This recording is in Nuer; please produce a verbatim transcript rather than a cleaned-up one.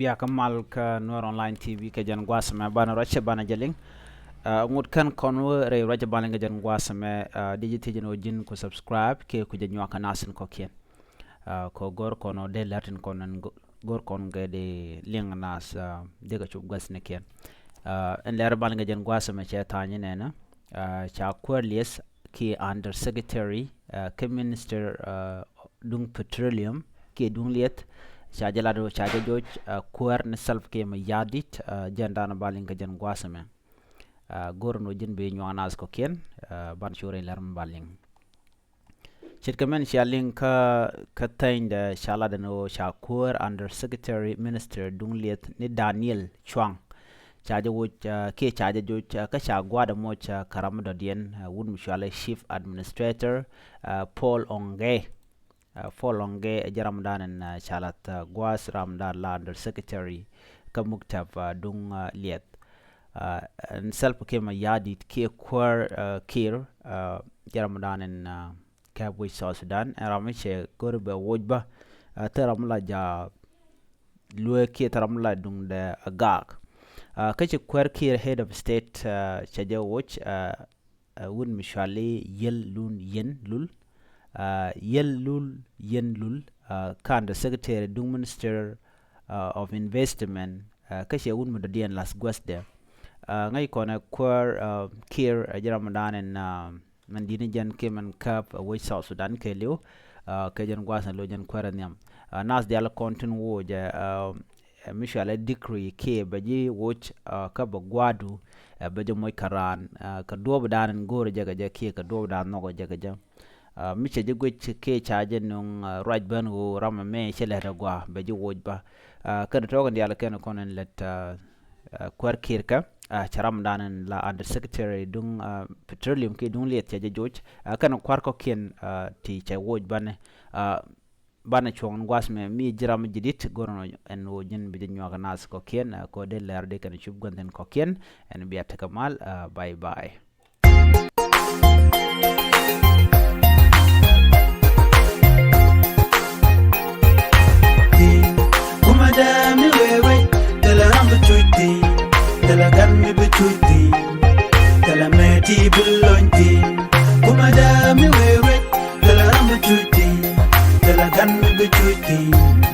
Yakä mal kä Nuer Online T V kɛ jɛn gua̱a̱th ɛmɛ, banɛ ruacɛ banɛ jɛ liŋ. Ɛ, ŋut kɛn kɔn wä rɛy ruacɛ banɛ kɛ jɛn gua̱a̱th ɛmɛ, ɛ, di ji̱ thiec ni wä ji̱n ku subscribe kiɛ ku jɛ nyuak kɛ nath tin kɔ̱kiɛn. Ɛ, kɛ go̱r kɔn wä dee lɛr tin kɔn ɛn go̱r kɔn kɛ di liŋ nath, ɛ, di kɛ cup gua̱th ni kiɛn. Ɛ, ɛn lɛr banɛ kɛ jɛn gua̱a̱th ɛmɛ cɛ tha̱a̱ny nɛnɛ. Ɛ, ca kuäär lieth kiɛ under secretary, ɛ, kä minister, ɛ, duŋ petroleum kiɛ duŋ lieth, ca jɛ lat ɣöö ca jɛ joc, ɛ, kuäär ni Salva Kiir Mayardit, ɛ, jɛn danɔ ba liŋ kɛ jɛn gua̱a̱th ɛmɛ. Ɛ, go̱r ni wä ji̱n bi nyuak nath kɔ̱kiɛn, ɛ, ban cu rɛy lɛr mi ba liŋ. Ce̱tkɛ mɛn cia liŋ kä, kä thɛnydɛ ca lat ɛn ɣöö ca kuäär under secretary minister duŋ lieth ni Daniel Chuang. Ca jɛ woc, ɛ, kiɛ ca jɛ joc, ɛ, kä ca gua̱a̱dɛ moc, ɛ, kä ram mi dɔ̱diɛn, ɛ, wut mi cɔalɛ chief administrator, ɛ, Paul Ong Gay. Ɛ, Paul Ong Gay ɛ jɛ ram dan ɛn, ɛ, ca lath, ɛ, gua̱a̱th ram dan la under secretary kä muktab, ɛ, duŋ, ɛ, lieth. Ɛ, ɛn Salva Kiir Mayardit kiɛ kuäär, ɛ, Kiir, ɛ, jɛ ram dan ɛn, ɛ, käp wec South Sudan, ɛn ram mi cɛ go̱r bɛ woc bä, ɛ, thil ram mi la ja luee kiɛ thil ram mi la duŋdɛ a gaak. Ɛ, kä ci kuäär Kiir head of state, ɛ, cɛ jɛ woc, ɛ, ɛ, wut mi cɔali Yiel Lun Yen Lul. Ɛ, Yiel Lul Yen Lul, ɛ, kä under secretary duŋ minister, ɛ, of investment, ɛ, kä cɛ wut mi dɔ̱diɛn lath guäthdɛ. Ɛ, ŋäc kɔn ɛ kuäär, ɛ, Kiir ɛ jɛ ram dan ɛn, ɛ, mɛn di̱t ni jɛn kiɛ mɛn käp, ɛ, wec South Sudan kɛɛliw, ɛ, kɛ jɛn gua̱a̱th ɛn lo̱c jɛn kuäär ɛ nhiam. Ɛ, nath diaal kɔn tin woc ɛ, ɛ, ɛ, mi cɔalɛ decree kiɛ bɛ ji̱ woc, ɛ, kä bɛ gua̱a̱du, ɛ, bɛ ji̱ moc kä raan, ɛ, kɛ duɔ̱ɔ̱p dan ɛn go̱o̱rɛ jɛ kɛ jɛ kiɛ kɛ duɔ̱ɔ̱p dan nhɔkɛ jɛ kɛ jɛ. Ɛ, mi cɛ ji̱ guic kiɛ ca jɛ nuŋ, ɛ, ruac ben ɣöö ram ɛmɛ cɛ lɛt ɛ gua̱a̱ bɛ ji̱ woc bä. Ɛ, kɛn tɔ̱ kɛn diaal kɛn kɔn ɛn lät, ɛ, ɛ, kuäär Kiir kä, ɛ, cɛ ram dan ɛn la under secretary duŋ, ɛ, petroleum kiɛ duŋ lieth cɛ jɛ joc. Ɛ, kɛn kua̱r kɔ̱kiɛn, ɛ, ti cɛ woc banɛ. Ɛ, banɛ cuɔ̱ŋ ɛn gua̱a̱th mɛ mi ji̱ ram ji̱ di̱t go̱r ɛn ɣöö ji̱n bi jɛ nyuak nath kɔ̱kiɛn, ɛ, kɛ ɣöö dee lɛr di kɛn cup gua̱th in kɔ̱kiɛn, ɛn bia tekɛ mal, ɛ, bye bye. Kumada mi wewe, tala ram bi cuiti, tala gan mi bi cuiti, tala meti bi lonti. Kumada mi wewe, tala ram bi cuiti, tala gan mi bi cuiti.